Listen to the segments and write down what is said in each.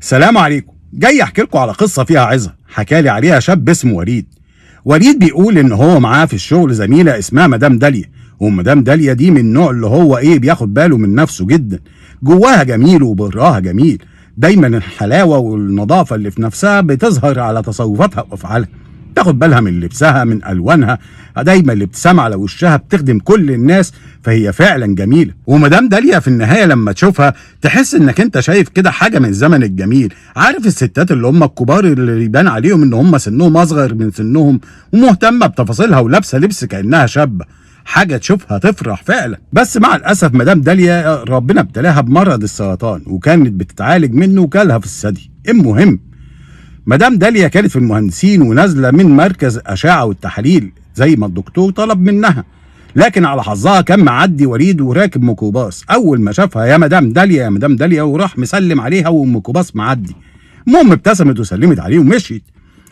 السلام عليكم. جاي احكي لكم على قصة فيها عظه حكالي عليها شاب اسمه وليد. وليد بيقول ان هو معاه في الشغل زميله اسمها مدام داليا، ومدام داليا دي من النوع اللي هو ايه، بياخد باله من نفسه جدا، جواها جميل وبراها جميل، دايما الحلاوة والنظافة اللي في نفسها بتظهر على تصرفاتها وافعالها، تاخد بالها من لبسها من الوانها، دايما الابتسامة على وشها بتخدم كل الناس، فهي فعلا جميلة. ومدام داليا في النهاية لما تشوفها تحس انك انت شايف كده حاجة من الزمن الجميل. عارف الستات اللي هم الكبار اللي يبان عليهم ان هم سنهم اصغر من سنهم، ومهتمه بتفاصيلها ولابسه لبس كانها شابه، حاجة تشوفها تفرح فعلا. بس مع الاسف مدام داليا ربنا ابتلاها بمرض السرطان، وكانت بتتعالج منه وكالها في الثدي. المهم مدام داليا كانت في المهندسين ونازلة من مركز اشعه والتحاليل زي ما الدكتور طلب منها، لكن على حظها كان معدي وليد وراكب ميكروباص. اول ما شافها يا مدام داليا يا مدام داليا، وراح مسلم عليها والميكروباص معدي. المهم ابتسمت وسلمت عليه ومشيت.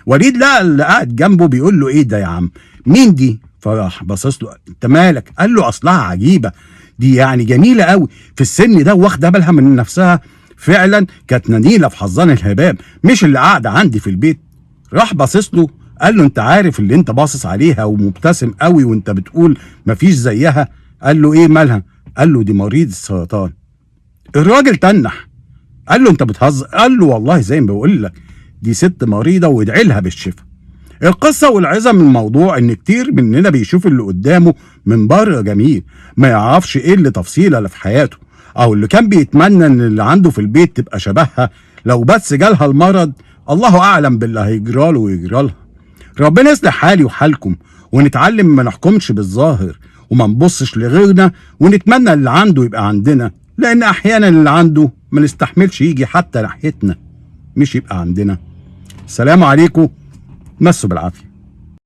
وليد لقى اللي قاعد جنبه بيقول له ايه ده يا عم، مين دي؟ فراح باصص له، انت مالك؟ قال له اصلها عجيبة دي، يعني جميلة قوي في السن ده واخده بالها من نفسها، فعلا كانت نيله في حظان الهباب، مش اللي قاعدة عندي في البيت. راح باصص له قال له انت عارف اللي انت باصص عليها ومبتسم قوي وانت بتقول مفيش زيها؟ قال له ايه مالها؟ قال له دي مريض السرطان. الراجل تنح، قال له انت بتهزر؟ قال له والله زي ما بقول لك دي ست مريضه وادعي لها بالشفاء. القصة والعظة من الموضوع ان كتير مننا بيشوف اللي قدامه من بره جميل، ما يعرفش ايه اللي تفصيله اللي في حياته، او اللي كان بيتمنى ان اللي عنده في البيت تبقى شبهها، لو بس جالها المرض الله اعلم باللي هيجراله ويجرالها. ربنا يصلح حالي وحالكم، ونتعلم ما نحكمش بالظاهر وما نبصش لغيرنا، ونتمنى اللي عنده يبقى عندنا، لان احيانا اللي عنده ما نستحملش يجي حتى ناحيتنا، مش يبقى عندنا. السلام عليكم، مسوا بالعافية.